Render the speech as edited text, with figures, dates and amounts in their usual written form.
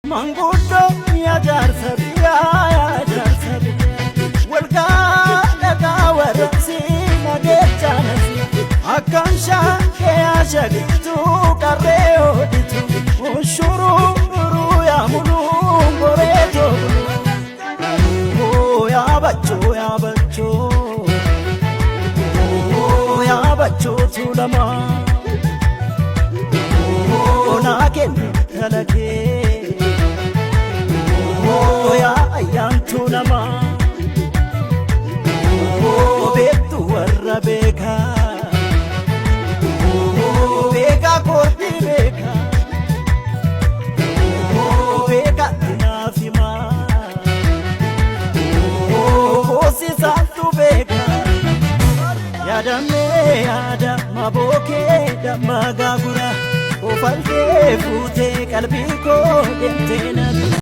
Manguddoo yaa jaarsa biyyaa yaa jaarsa biyyaa walgaa dhagaa warraaqsi nageechaa akkaan shaakee yaa shagituu qarree ooditu ushuruu yaa muluu goree toobulu yaa bachoo yaa bachoo yaa bachoo tuulamaa naa kennu talakee yaa ayyaantuu namaa beektu warra beekaa beekaa koortii beekaa beekaatti naaf himaa koosisaantu beekaa yaadamee yaadama bookee damma gaagura. Ofaltee fuutee qalbii koo deemtee na